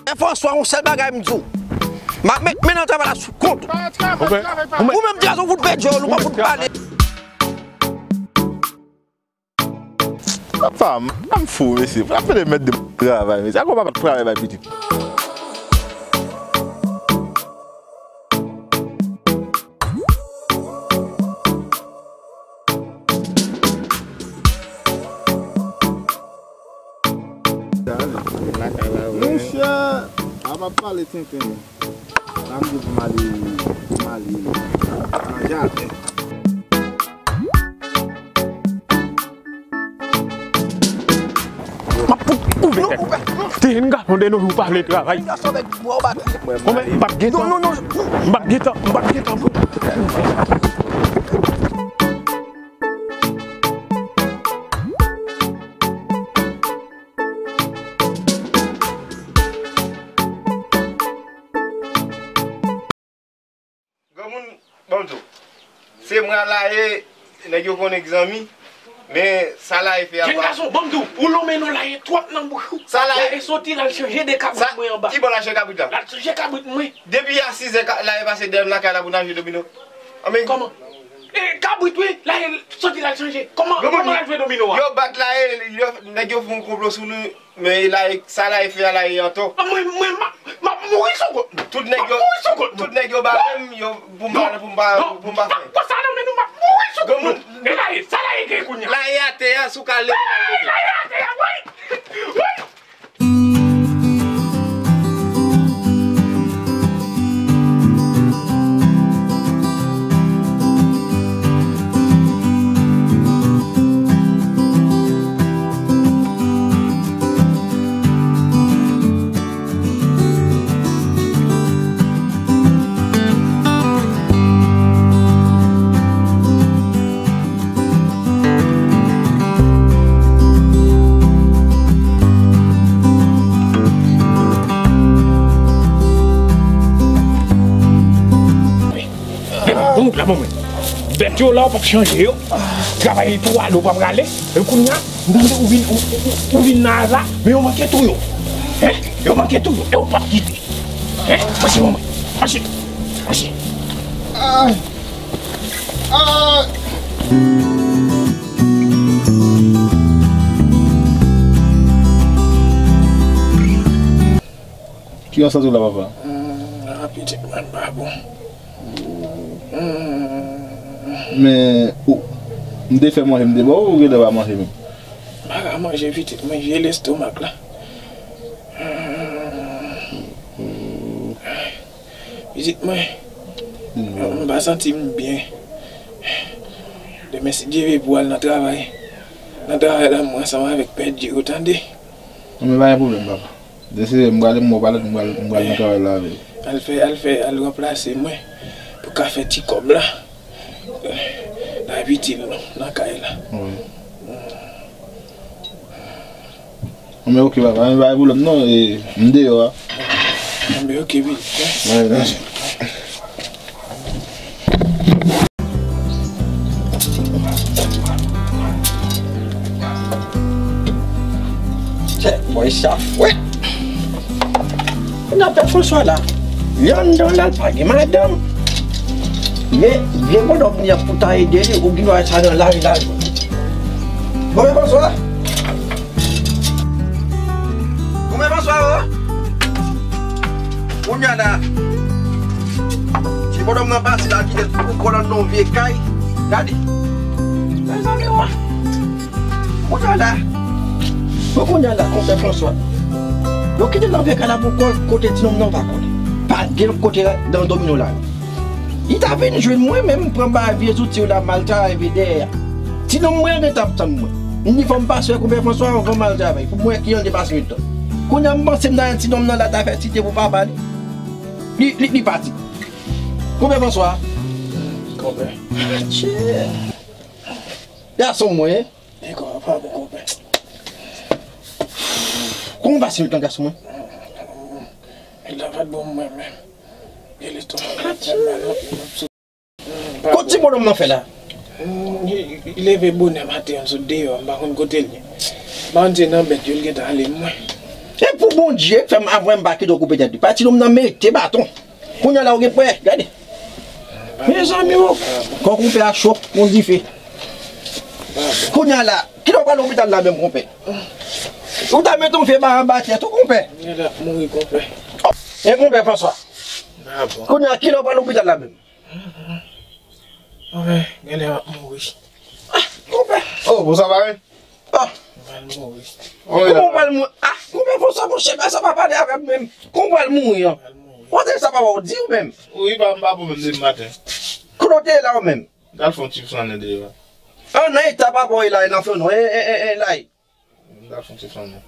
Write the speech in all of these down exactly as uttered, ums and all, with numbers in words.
Pè Franswa, yon sèl bagay m di w. M ap met men nan travay la sou kont ou. Ou menm, Dyaz, ou fout pèdi w, nou pa fout pale. Papa m, m fou, mesye. Frapele mèt de travay, mesye. Akoz papa travay bay pitit. Monchè, a pa pale tenten. Samdi pou m ale, pou m ale nan jaden. M ap fout koupe tèt. Te yon gason de nou jou pa vle travay. Konbyen m p ap gen tan? M p ap gen tan, m p ap gen tan pou. Granmoun, ban m di w, se mwen la ye, nèg yo konnen k zanmi, men sa la ye fè a. Jèn gason, ban m di w, ou lonmen non la ye twòp nan bouch ou. Sa la ye soti l al chanje de kabrit mwen anba. Ki bò l al chanje kabrit la? L al chanje kabrit mwen. Depi a sizè la ye pase dèyè m lakay la pou n al jwe domino. Anben. Kòman? E kabrit wi, la ye soti l al chanje. Kòman, kòman l al jwe domino a? Yo bat la ye, yo, nèg yo fè yon konplo sou nou. Men la, sa la fè a la ye antò. Mwen, mwen, m ap, m ap mouri sou kont nou. Tout nèg yo, tout nèg yo ba menm yo pou m pa, pou m pa, pou m pa fè. Konsa nan men nou, m ap mouri sou kont nou. E la ye, sa la ye gen kounye a? La ye atè a, si w ka leve, la ye atè a, wi. Wi. Bon, la, bon, men. Bèt yo la, w p ap chanje yo. Travay tou ale, w p ap rale. E kounye a, m tande ou vin, ou, ou, ou, ou vin nan aza, men yo manke touye w. Hein? Yo manke touye w. E w p ap kite. Hein? Mache, manman. Mache. Mache. Ay. Ay. Kijan w santi w la, papa? Hmm, ah, pitit mwen pa bon. Hmm. Men, ou, m te fè manje, m te ba w, ou genlè pa manje menm? M pa ka manje, pitit mwen, vye lestomak la. Hmm. Pitit mwen, m pa santi m byen. Demen, si Dye vle, pou al nan travay. Nan travay la, mwen ansanm avèk Pè Dye, ou tande? Non, men pa gen pwoblèm, papa. Demen, m prale, m prale, m prale, m prale nan travay la avè w. Al fè, al fè, al ranplase mwen pou ka fè ti kòb la. N ap itil nou nan kay la. Wi. Bon, men oke, papa, men pa gen pwoblèm non, e, m deyò a. Bon, men oke, wi. Wi, wi. Tchè, bòy sa fwèt. Kounye a Pè Franswa la, li anndan la, l pa gen madanm. Men vye bonòm li an pou ta ede li, ou gendwa wè sa nan lari la. Bon, Pè Franswa. Bon, Pè Franswa, o. Kounye a la, ti bonòm nan pase la, kite l pou kò l nan yon vye kay. Gade. Mezanmi, wa. Kounye a la. Bon, kounye a la, konpè Franswa. Yo kite l nan vye kay la pou kò l kote ti nonm nan pa konnen. Pa gen lòt kote nan domino la. Li ta vin jwenn mwen, men m pran ba vye zouti yo la, m al travay vye dèyè a. Ti nonm mwen gentan ap tann mwen. M di fò m pase wè konpè Franswa anvan m al travay, pou m wè kijan l te pase menm tan. Kounye a m panse m ta wè ti nonm nan la ta fè ti te pou papa li. Li, li, li pati. Konpè Franswa. Konpè. Tchè. Gason mwen. Kòman w pase, konpè? Kòman w pase, gason mwen? Nèg la pa t bon mwen menm. E lestomak la fè mal anpil, m ap sou. Kot ti bonòm nan fè la? Li, li leve bonè maten an sot deyò, m pa konn kote l ye. M pa konn si se nan bèt yo l gentan ale mwen. E pou Bondye k fè m avwe m pa kite w koupe tèt li. Pati nonm nan mete baton. Kounye a la ou gen prè, gade. Mezanmi o. Kò konpè a cho, yon dife. Kounye a la, kilè w pral lopital la menm, konpè? Ou ta mete yon vye ba anba tèt ou, konpè. Mwen ap mouri, konpè. E konpè Franswa. Ah bon. Kounye a, kilè w pral lopital la menm? Konpè, genlè m ap mouri. Ah, konpè. Oh, bon, sa va, wi? Ah. Mwen pral mouri. Kòman w pral mouri? Ah, konpè Franswa, monchè, pa sa pa pale avè m menm. Kòman w pral mouri an? Mwen pral mouri. Ou tande sa papa w di w menm? Wi, pa, m pa bon menm depi maten. Kote w te ye la ou menm? M t al fè yon ti flannen deyò a. Ah, nan eta papa w ye la, e nan flannen, e, e, e, e, la. M t al fè yon ti flannen.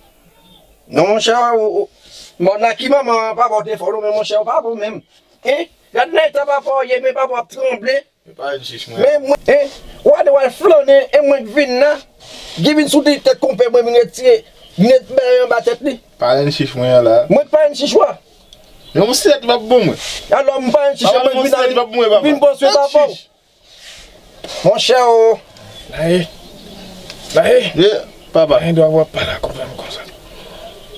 Non, monchè, ou, ou, bon, nan ki moman papa w te fè w, non, men monchè, ou pa bon menm. Hein? Gad nan eta papa w ye, men papa w ap tranble. E pa yon chich mwen. Men mwen, hein? Ou ale w al flannen, e mwen k vin la. Ki vin sou tèt konpè mwen, vin retire, vin ret bay anba tèt li. Pa yon chich mwen an la. Mwen k pa yon chich ou a. Men yon sèt p ap bon mwen. Alò, m pa yon chich, mwen k vin, vin pran swen papa w. Monchè o. Laye. Laye. Ye, papa. Gen dwa w ap pale ak konpè m konsa.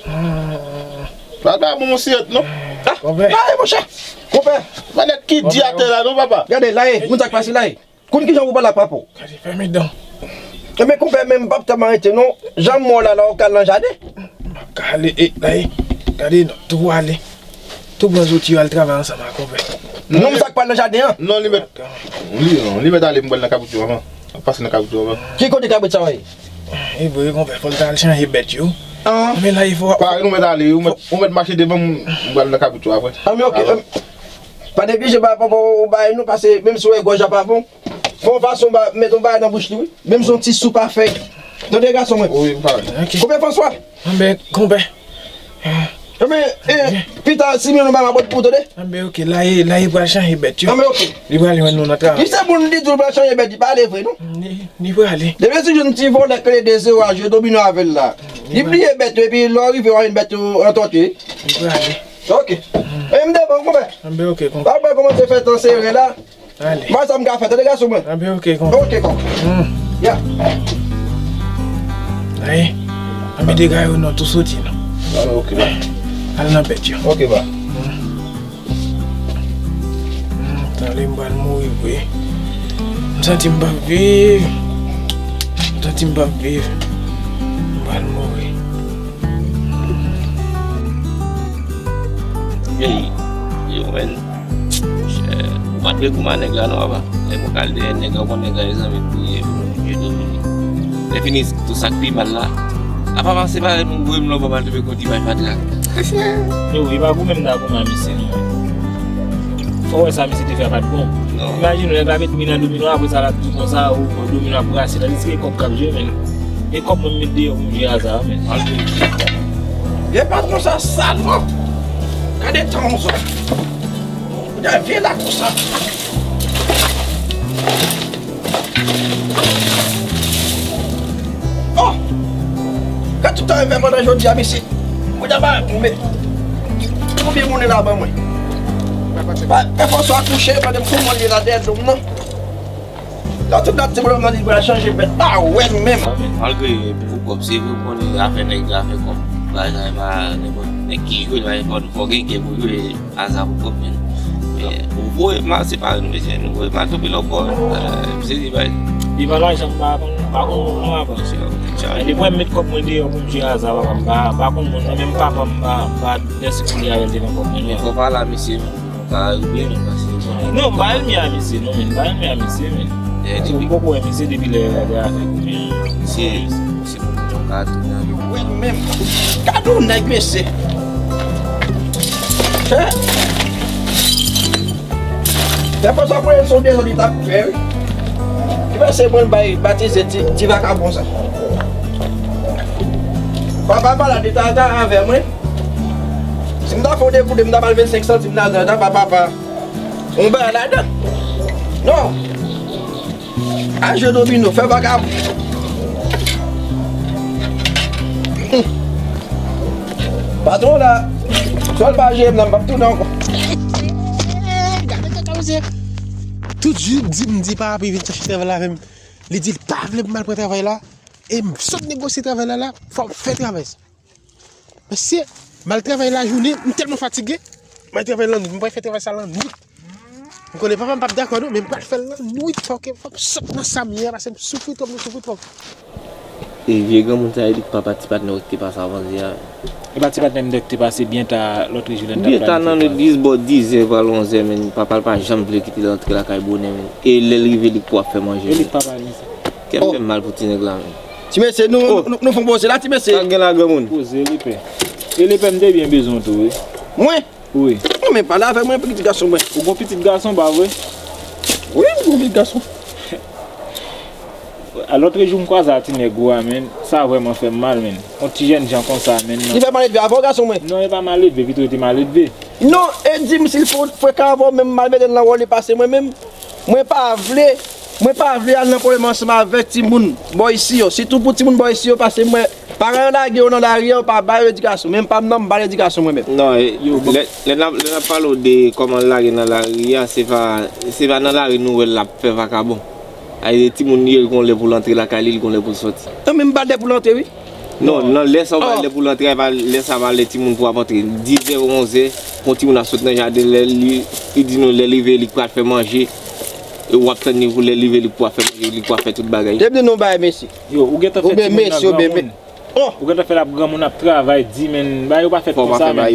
Hmm. Pral pa bon siyèt, non? Ah, konpè. Laye, monchè. Konpè. Pa nèt ki di atè la, non, papa? Gade, Laye, moun sa k pase, Laye. Konn kijan pou pale ak papa w. Gade, fèmen dan. Enben, konpè, men m p ap tann arete, non. Jan m wè w la, la, w ka al nan jaden. M ap ka ale, e, Laye. Gade, non, tou ale. Tou pran zouti yo al travay ansanm ak konpè. Non, men sa k pral nan jaden an? Non, li mèt, li, non, li mèt ale, m pral nan kaboutchou avan. Ap pase nan kaboutchou avan. Ki kote kabrit sa w ye? E vre, konpè, fò l ta al chanje bèt yo. Ah. Men la, e fò. Pa, nou mèt ale, ou mèt, ou mèt mache devan m, m pral nan kaboutchou apre. Ah, men oke. Alò. Pa neglije ba papa w bagay non, paske menm si w wè gòj la pa bon, fè yon fason ba, mete yon bagay nan bouch li, wi. Menm si yon ti soup a fèy. Tande gason mwen. Wi, m pare. Oke. Konpè Franswa? Anben, konpè. Anben, eh, pita, Simyon, nou ba m abòd pou w, tande? Anben, oke, la e, la e pral chanje bèt yo. Anben, oke. Li pral jwenn nou nan travay. Li se moun li di w pral chanje bèt, li pa ale vre, non? Li, li prale. Depi si jwenn ti vòlè k rele de zewo a jwe domino avè l la. Li bliye bèt yo, epi lè w rive, w a jwenn bèt yo antòte. Li prale. Oke. E m devan, konpè. Anben, oke, konpè. Pa pral kòmanse fè tan sere la. Ale. Mwen sa m ka fè, tande gason mwen. Anben, oke, konpè. Oke, konpè. Hmm. Ya. Aye. Anben, dega yo non, tou soti non. Anben, oke, ba. Al nan bèt yo. Oke, ba. Hmm. Hmm, tande m pral mouri vre. M santi m p ap viv. M santi m p ap viv. M pral mouri. Ey, yo, men. Monchè, ou pa t dwe kouman nèg la non, papa. Lè mwen kal dèyè nèg la, ou konn nèg la, e zanmi m pou ye, pou nou je domine. Lè fini, tou sa k pi mal la. Apa, papa, se pa nou voye m lò, papa, twouve konn ti bay fatra. Yo, e pa goumen m ta goumen a misye non. Fò w wè sa misye te fè a pa t bon. Non. Imajine w, nèg la met mi nan domino, apre sa l ap di konsa, ou domino ap brase, tandiske e kòb k ap jwe, men. E kòb mwen m met deyò pou m jwe aza, men. Vye patwon sa sal, non. Gade tan w sa. Gade vye la konsa. Oh! Gad tout tan e fè pandan jodi a, mesye. Mwen ta ba konbe. Konbyen moun la ban mwen? Pa, pa fòs akouche, pandan m konman li la dèyè do m nan. Nan tout dat ti bonòm nan li pral chanje bèt pa wè l menm. Malgre pou kòb, se vre, bon, li afè nèg, afè kòb. Bagay sa, e pa nenpòt nèg ki jwe, e pa nenpòt fò gen kè pou jwe. Aza pou kòb, men. Men, ou voye m al, se pa nou, mesye, nou voye m al tonbe lòkò, men. Misye di bay. Li pa lajan, m pa konn, m pa konn moun non, avan. Depi mwen met kòb mwen deyò pou m jwe aza, papa, m pa, pa konn moun non, menm papa m pa, m pa danse koulye avè l devan kòb mwen non. Men fò pale a misye, men. Ou ka oubyen, men, paske. Non, m pa ènmi a misye, non, men. M pa ènmi a misye, men. Ou poko wè misye depi lè, lè afè koulye. Misye, misye. Ou ka tounen. Ou wè menm. Gad yon nèg, mesye. Chè. Lè fò sa konnen se yon dezòd li t ap fè, wi. Ki fè se mwen l bay batize ti, ti vakabon sa. Papa pa la, li ta, ta avè mwen. Si m ta fè yon dekoule, m ta ba l vennsenk santim ladan, ta ba papa yon bagay ladan. Non. A jwe domino, fè vagabon. Hum. Patwon la, sòl pa jere m nan, m p ap tounen ankò. Gade kaka misye. Tout jou di m di pa ap vin chache travay la avè m. Li di l pa vle m al pran travay la. E m sot negosye travay la la, fò m fè travay sa. Mesye, m al travay lajounen, m tèlman fatige, m al travay lannwit, m pral fè travay sa lannwit. M konnen papa m p ap dakò non, men m pral fè l lannwit, fòk, fòk m sot nan sa m ye a, paske m soufri twòp, m soufri twòp. E vye granmoun sa, e li k papa ti patnè w ki te pase avan yè a. E pa ti patnè m te pase byen ta lòt jou lè n t ap planifye. Byen ta nan legliz bò dizè pral onzè, men papa l pa janm vle kite l antre lakay bonè, men. E lè l rive, li k pou ap fè manje. E li k papa l, mesye. Kè m fè m mal pou ti nèg la, men. Ti mesye, nou, nou, nou fè yon poze la, ti mesye. Sa k gen la, granmoun? Poze, li pè. E li pè, m te byen bezwen w tou, wi. Mwen? Wi. Non, men pale avè mwen, pitit gason mwen. Ou gon pitit gason, pa vre? Wi, m gon pitit gason. A, lòt jou m kwaze a ti nèg ou a, men. Sa vrèman fè m mal, men. Yon ti jèn jan konsa, men. Li fè maledve avè w, gason mwen? Non, e pa maledve, pito li te maledve. Non, e di m si l fre-, frekan avè w, menm m al mete l nan wòl li pase mwen menm. Mwen pa vle, mwen pa vle al nan pwoblèm ansanm avèk timoun bò isi yo. Sitou pou timoun bò isi yo, paske mwen, paran yo lage yo nan lari a, yo pa ba yo edikasyon. Menm pa m nan, m ba l edikasyon mwen menm. Non, e, lè, lè n ap, lè n ap pale w de kòman l lage nan lari a, se pa, se pa nan lari nou wè l ap fè vakabon. Ay, timoun li ye, l gon lè pou l antre lakay li, l gon lè pou l soti. Non, men m ba l lè pou l antre, wi. Non, nan lè sa w ba l lè pou l antre, pa lè sa pa lè timoun pou ap antre. Dizè, onzè, pou timoun ap sot nan jaden, lè li, li di nou lè l rive, li pral fè manje. E w ap tann li pou lè l rive, li pou ap fè manje, li pou ap fè tout bagay. Te m di nou bay mesye. Yo, ou gentan fè timoun nan granmoun. Ou gentan fè l ap granmoun ap travay di, men, bagay yo pa fèt konsa, men.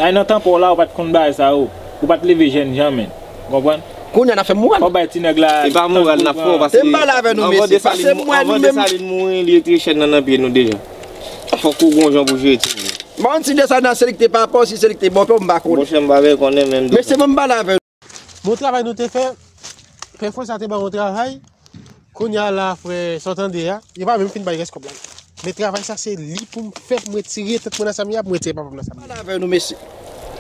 Ay, nan tan pa w la, ou pa t konn bagay sa yo. Ou pa t leve jèn jan, men. Ou konprann? Kounye a n ap fè moral. Fò w bay ti nèg la. E pa moral n ap fè w, paske. Te m pale avè nou, mesye. Paske mwen, nou menm. Anvan Desalin mouri, li retire chèn nan nan pye nou deja. Fòk ou gon jan pou jere timoun. M pa konn si Desalin se li ki te papa w, si se li ki te bòpè w, m pa konnen. Monchè, m pa vle konnen menm. Mesye, ban m pale avè nou. Bon travay nou te fè. Pè Frè sa te ban yon travay. Kounye a la, frè, sa w tande a, yo pa menm fin bay rès kòb la. Men travay sa, se li pou m fè, pou m retire tèt mwen nan sa m ye a, pou m retire papa m nan sa m ye a. Pale avè nou, mesye.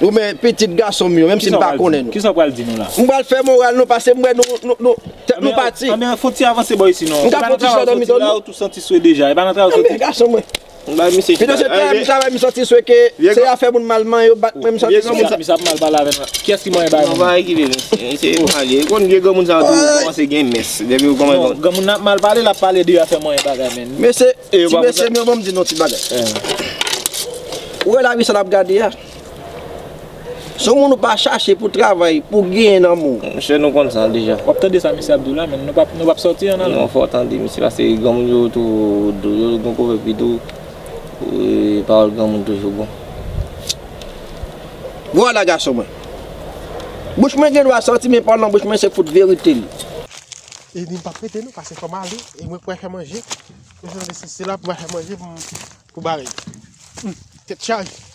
Ou men pitit gason m yo, menm si m pa konnen nou. Kisa w pral di nou la? M pral fè moral nou, paske m wè nou, nou, nou, tèt nou pati. Anben, fon ti avanse bò isi non. M ka fon ti swa nan mitan nou. Ou tou santi swe deja, e pa nan travay ou soti? Anben, gason mwen. M bay misye chita. Pito se travay m, travay m santi swe ke se afè moun mal manyen yo bat mwen, m santi swe. Misye ap mal pale avè nou. Kiyès ki manyen bagay moun? Non, bagay ki vle, mesye. Misye mal ye. Ou konn vye granmoun sa yo tou kòmanse gen mès. Depi ou kòmanse. Non, granmoun nan ap mal pale, l ap pale de afè manyen bagay, men. Mesye, ti mesye m yo, ban m di nou ti bagay. Ou wè lavi sa n ap gade a? Se yon moun ou pa chache pou travay, pou genyen nan men w. Monchè, nou konn sa deja. W ap tande sa misye ap di w la, men nou p ap, nou p ap sòti an nan. Non, fò w tande misye, paske granmoun yo tou, yo gon pwovèb ki di w, e, pawòl granmoun toujou bon. Vwala, gason mwen. Bouch mwen gen dwa sòti, men pawòl nan bouch mwen se fout verite li. E ni m p ap rete non, paske fò m ale, e mwen pou al fè manje. Mwen fè manje, se, se la pou m al fè manje pou m, pou bagay. Hmm, tèt chaje.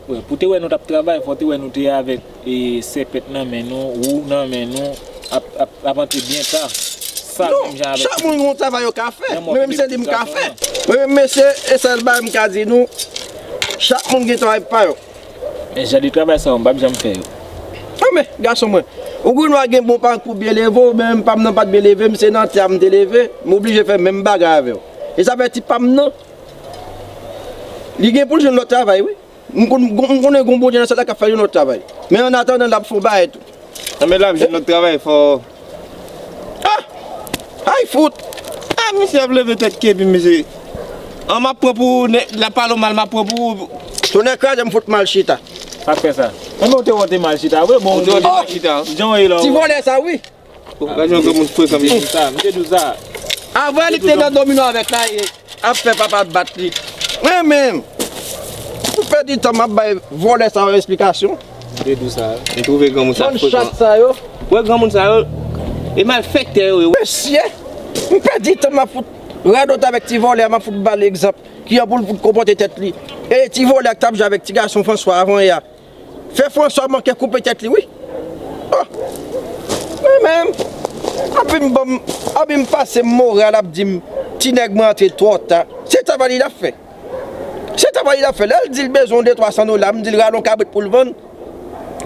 Wè, pou te wè nou t ap travay, fò te wè nou te avèk, e, sèpèt nan men nou, wou nan men nou, ap, ap, ap antre byen ta. Sa menm jan avèk. Non, chak moun gen yon travay yo ka fè. Mwen menm se li m ka fè. Mwen menm mesye, e sèl bagay m ka di nou, chak moun gen travay pa yo. Men jan de travay sa yo, m p ap janm fè yo. Non, men, gason mwen, ou gen dwa gen bon pakou byen leve w, men pa m nan pa t byen leve m, se nan tè a m te leve, m oblije fè menm bagay avè w. E sa fè ti pa m nan, li gen pou l jwenn lòt travay, wi. M konn, m konnen gon Bondye nan syèl la k ap fè yon lòt travay. Men annatandan, l ap fè yon bagay tou. Anben, l ap jwenn lòt travay, fò. Ah! Ay, fout! Ah, misye ap leve tèt kepi, misye. An, m ap pran pou nèg la pale w mal, m ap pran pou. Tonnè kraze m, fout mal chita. Sa k fè sa? Anben, ou te wè w te mal chita vre, bon. Ou te wè w te mal chita, wi. Jan w ye la, ti vòlè sa, wi. Gade yon granmoun frekan, misye. M te di w sa, m te di w sa. Avan li te nan domino avèk la, e ap fè papa bat li. Mwen menm, m pèdi tan m ap bay vòlè sa yo esplikasyon. M te di w sa. M twouve granmoun sa frekan. Bann chat sa yo. Wè granmoun sa yo, e malfektè yo ye. Mesye, m pèdi tan m ap fout radot avèk ti vòlè a, m ap fout ba l egzanp kijan pou l fout konpòte tèt li. E ti vòlè a k t ap jwe avèk ti gason Franswa avan yè a. Fè Franswa manke koupe tèt li, wi. Oh. Mwen menm, anpi m ban m, anpi m pase m moral ap di m, ti nèg mwen antre twò ta. Se travay li l ap fè. Se travay li l ap fè. Lè l di l bezwen de twa san dola, m di l rale yon kabrit pou l vann.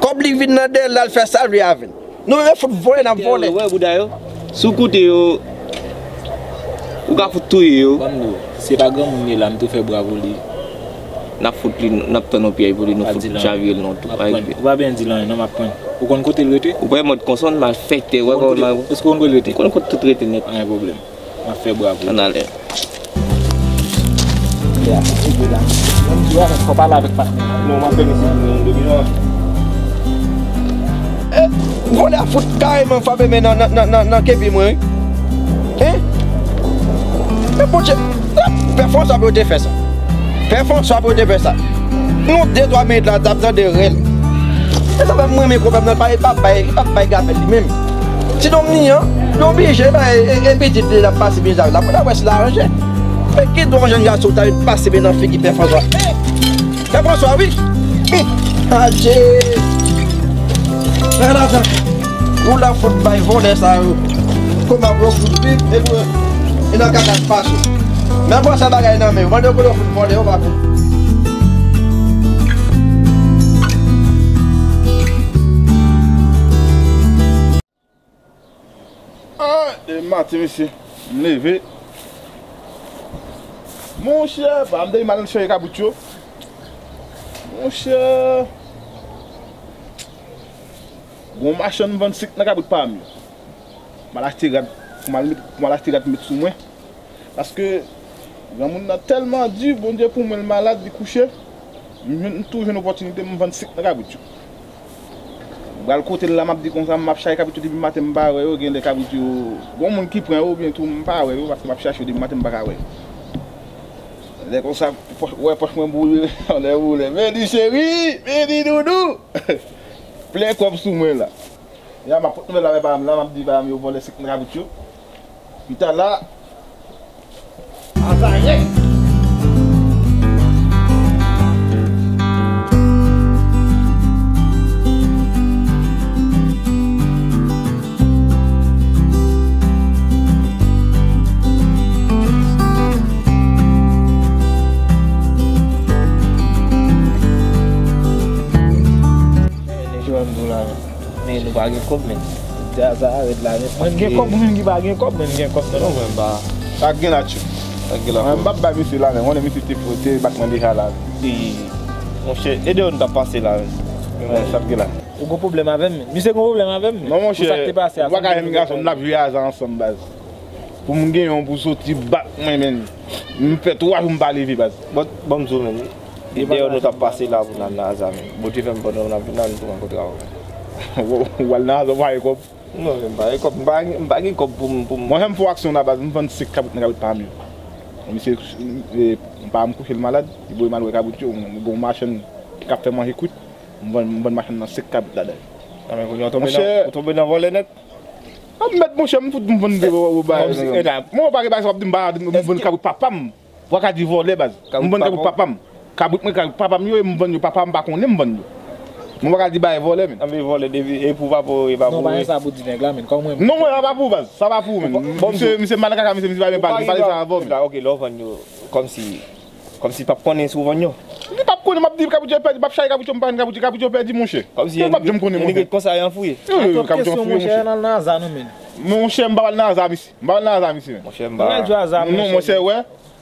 Kòb li vin nan dèyè l, l al fè sa l vle avè l. Nou menm e fout vòlè n ap vòlè. Wè bouda yo. Si w koute yo, ou ka fout touye yo. Ban m di w, se pa granmoun li ye la, m tou fè bra pou li. N ap fout li, n ap tann yon pyèj pou li, nou fout chavire l nan tou. Ou pa byen di l anyen non, m ap pran. Ou konn kote l rete? Ou pa mòd konsa, malfektè, wè kòman. Èske ou konn kote l rete? M konn kote tout rete nèt. Anyen pwoblèm. Fè bravo. Ann ale. Ya, se vre la. Mwen di, fò pale avèk patnè. Non, m ap fè mesye pou mwen, depi lò. Eh, vòlè a fout kareman frape men nan, nan, nan, nan, nan kepi mwen, wi. Hein? Men Bondye, Pè Franswa pou yo te fè sa. Pè Franswa pou yo te fè sa. Nou de twa minit la, t ap tande rèl. E sa fè m renmen konpè m nan, pa, li p ap bay, li p ap bay gapèl li menm. Ti Domni an, li oblije bay, e, e pitit li l ap pase mizè la. Pou n wè si l aranje. Men ki dwa yon jèn gason ta vin pase men nan figi Pè Franswa? Eh! Pè Franswa, wi! Hum! Adje! Nan lajan! Ou la fout bay vòlè sa yo. Kòman pou yo fout viv, e pou, e nan kaka k pase. Men pran sa bagay nan men yo. Mande yo kote yo fout vòlè yo, pa pou. Ah, demen maten, mesye, m leve. Monchè, pa m te mal chèche kabrit yo. Monchè, gon machann vann sik nan kabrit pa m yo. M al achte rad, pou m al met, pou m al achte rad pou met sou mwen. Paske granmoun nan tèlman di, Bondye pou mwen, l malad, li kouche. M jwenn, m tou jwenn opòtinite, m vann sik nan kabrit yo. M pral kote l la, m ap di konsa, m ap chache kabrit yo depi maten, m pa wè yo, gen lè kabrit yo, gon moun ki pran yo, oubyen tou, m pa wè yo, paske m ap chache yo depi maten, m pa ka wè yo. Lè konsa, pòch, wè pòch mwen boule, lè boule. Vini cheri, vini doudou. Plen kòb sou mwen la. Ya, m ap pot nouvèl la, wè pa m la, m ap di pa m yo vòlè sik nan kabrit yo. Pita la. Azayè! Nèg yo an dou la, men nou pa gen kòb, men. Djaza rèd la, men. Mwen gen kòb, ou menm ki pa gen kòb, men gen kòb, non, mwen pa. Sa k gen la, tchou? Sa k gen la, mwen, m p ap bay misye la, men. Mwen, misye te, te bat mwen deja la. Monchè, e deyò nou t ap pase la, men. Sa k gen la? Ou gon pwoblèm avè m, men. Misye gon pwoblèm avè m, men. Non, monchè, ou pa ka jwenn gason, n ap jwe aza ansanm, baz. Pou m gen yon pou soti bat mwen, men. M fè twa jou m pa leve, baz. Bon, ban m di w, men. E deyò nou t ap pase la pou n al nan aza, men. Bondye fè m pandan n ap vin la, nou tou rankontre avè w. Ou al nan aza, ou pa gen kòb? Non, men m pa gen kòb, m pa, m pa gen kòb pou m, pou m. Mwen, jan m fè aksyon la, baz, m vann sik kabrit nan kabrit pa m yo. Misye, e, pa m kouche l malad, li voye m al wè kabrit yo, m gen yon machann k ap fè manje kwit, m vann, m vann machann nan sik kabrit ladan l. A, men kounye a w tonbe nan, ou tonbe nan vòlè nèt. A, mèt, monchè, m fout m vann de bagay. Mwen pa gen bagay sa w ap di m, m vann kabrit papa m. Ou pa ka di vòlè, baz. M vann kabrit papa m. Kabrit mwen, kabrit papa m yo, e m vann yo, papa m pa konnen m vann yo. Mwen pa ka di bagay vòlè, men. Anben vòlè, depi, e pou papa w, e pa pou ou. Non, pa gen sa pou di nèg la, men. Kòm mwen. Non, mwen, sa pa pou ou, baz. Sa pa pou ou, men. Misye, misye mal kaka, misye, misye pa vle pale, m pale sa avè w, men. Ok, lè w vann yo, kòmsi, kòmsi l p ap konnen si w vann yo. Li p ap konnen, m ap di kabrit yo pèdi, m ap chache kabrit yo, m pa jwenn kabrit yo, kabrit yo pèdi, monchè. Kòmsi yo p ap janm konnen, monchè. Konsa y anfouye. Wi, wi, kabrit yo anfouye, monchè. Monchè, m pa pral nan aza, non, men. Monchè, m pa pral nan aza, misye. M pa pral nan aza, misye, men. Monchè, m pa. Non, monchè, wè.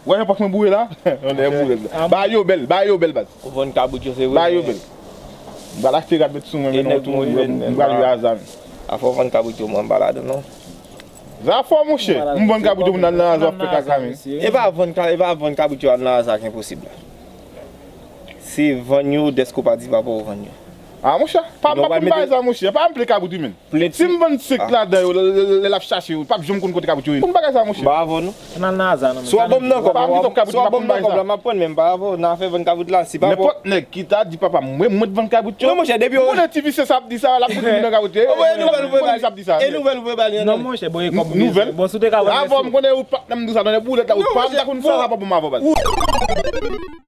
Wè, jan pòch mwen boure la. Yon lè boure. Bagay yo bèl, bagay yo bèl, baz. Ou vann kabrit yo, se vre. Bagay yo bèl. M pral achte rad met sou mwen, men non, tou, m pral jwe aza, men. Afè w vann kabrit yo, mwen, m pa ladan, non. Zafè, monchè. M vann kabrit yo, m al nan aza, w ap fè kaka, men. E pa vann ka-, e pa vann kabrit yo, al nan aza, ki enposib la. Se vann yo, dèske w pa di papa w vann yo. A, monchè, pa m pa pou m bagay sa, monchè. Pa m plen kabrit wi, men. Si m vann sik ladan yo, lè, lè, lè l ap chache yo, l p ap janm konn kote kabrit yo ye. Pou m bagay sa, monchè. M pa avè w, non. N al nan aza, non, men. Si w ap ban m nan kòb la, si w ap ban m nan kòb la, m ap pran, men m pa avè w nan afè vann kabrit la. Si pa pou nenpòt nèg ki ta di papa m, mwen, mwen t vann kabrit yo. Non, monchè, depi yo. Ou konnen ti visye sa ap di sa, l ap fout vin nan kabrit yo. E nouvèl ou voye ba li. E nouvèl ou voye ba li. Non, monchè, bon, e kòb. Nouvèl. Bon, si w te ka vann. Avè w, m konnen ou pa t nan m di sa, non, e boulèt la, ou pa, m ta konn sa, sa pa bon avè w, baz.